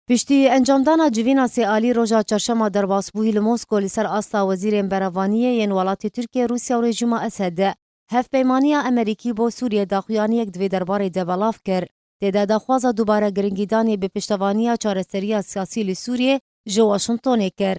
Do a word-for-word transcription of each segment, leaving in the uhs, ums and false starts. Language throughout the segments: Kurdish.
Piştî encamdana civîna sê alî roja çarşema derbasbûyî li Mosko li ser asta wezîrên berevaniyê yên welatê Tirkiye, Rûsya û rejîma Esed, hevpeymaniya Amerîkî bo Sûriyê daxuyaniyek di vê derbarê de belav kir. Tê de daxwaza dubare giringîdanê bi piştevaniya çareseriya siyasî li Sûriyê ji Washingtonê kir.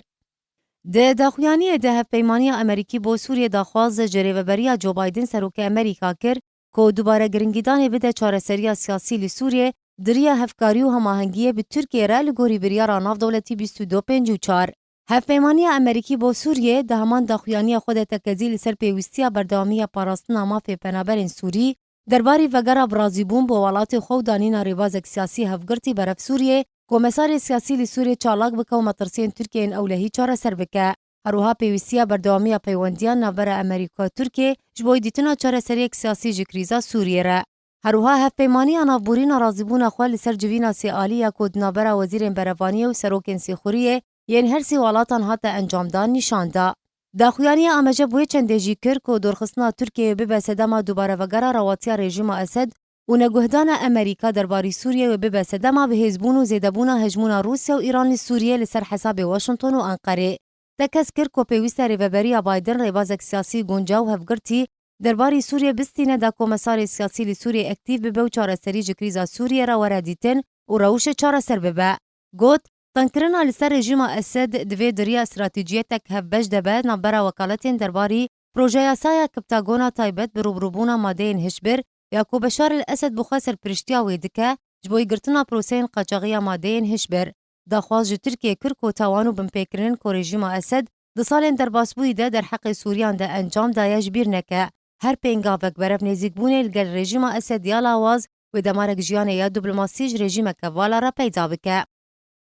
Di daxuyaniyê de hevpeymaniya Amerîkî bo Sûriyê daxwaz ji rêveberiya Joe Biden serokê Amerîka kir ku dubare giringîdanê bide çareseriya siyasî li Sûriyê di riya hevkarî û hemahengiyê bi Tirkiyê re li gorî biryara navdewletî bîst û du pêncî û çar. Hevpeymaniya Amerîkî bo Sûriyê di heman daxuyaniya xwe de tekezî li ser pêwîstiya berdewamiya parastina mafê penaberên Sûrî, derbarî vegera birazîbûn bo welatê xwe û danîna rêbazek siyasî hevgirtî berev Sûriyê, komesarê siyasî li Sûriyê çalak bike û metirsiyên Tirkiyeyên ewlehî çareser bike. Her wiha pêwîstiya berdewamiya peywendiyan navbera Amerîka û Tirkiyê ji bo dîtina çareseriyek siyasî ji krîza Sûriyê re. Her wiha hevpeymaniya navborî nerazîbûna xwe li ser civîna sê alî ya ku di navbera wezîrên berevaniyê û serokên sêxuriyê yên her sê welatan hate encamdan nîşan da. Daxuyaniya A M C bi wê çendê jî kir ku dorxistina Tirkiyeyê bibe sedema dubare vegera rewatiya rejîma Esed û neguhdana Amerîka derbarî Sûriyeyê bibe sedema bihêzbûn û zêdebûna hejmûna Rûsya û Îran li Sûriyê li ser hesabê Washington û Enqerê. Tekez kir ku pêwîst e rêveberiya Biden rêbazek siyasî guncaw û hevgirtî derbarî Sûriyê bistîne da komesarê siyasî li Sûriyê ektîf bibe û çareserî ji krîza Sûriyê re were dîtin û rewşê çareser bibe. Got, tengkirina li ser rejîma Esed divê di riya stratejîyetek hevbeş de be navbera wekaletên derbarî projeyasaya Kiptagona taybet bi rûbirûbûna madeyên hişbir ya ku Beşar el Esed bi xwe serpiriştiya wê dike ji bo girtina proseyên qaçaxiya madeyên hişbir. Daxwaz ji Tirkiyê kir ku tawan û binpêkirin ku rejîma Esed di salên derbasbûyî de derheqê Sûriyan de encam daye ji bîr neke. Her pêngavek berev nêzîkbûnê li gel rejîma Esed ya lawaz wê demarek jiyanê ya diplomasî ji rejîmeke vala re peyda bike.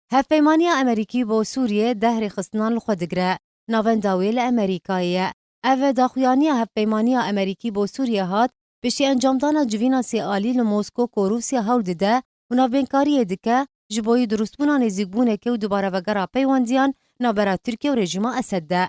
Hevpeymaniya Amerîkî bo Sûriyê deh rêxistinan li xwe digire. Navenda wê li Amerîkayê ye. Ev daxuyaniya Hevpeymaniya Amerîkî bo Sûriyê hat piştî encamdana civîna sê alî li Mosko ku Rûsya hewl dide û navbênkariyê dike ji bo yî dirustbûna nêzîkbûnekê û dubare vegera peywendiyan navbera Tirkiye û rejîma Esed de.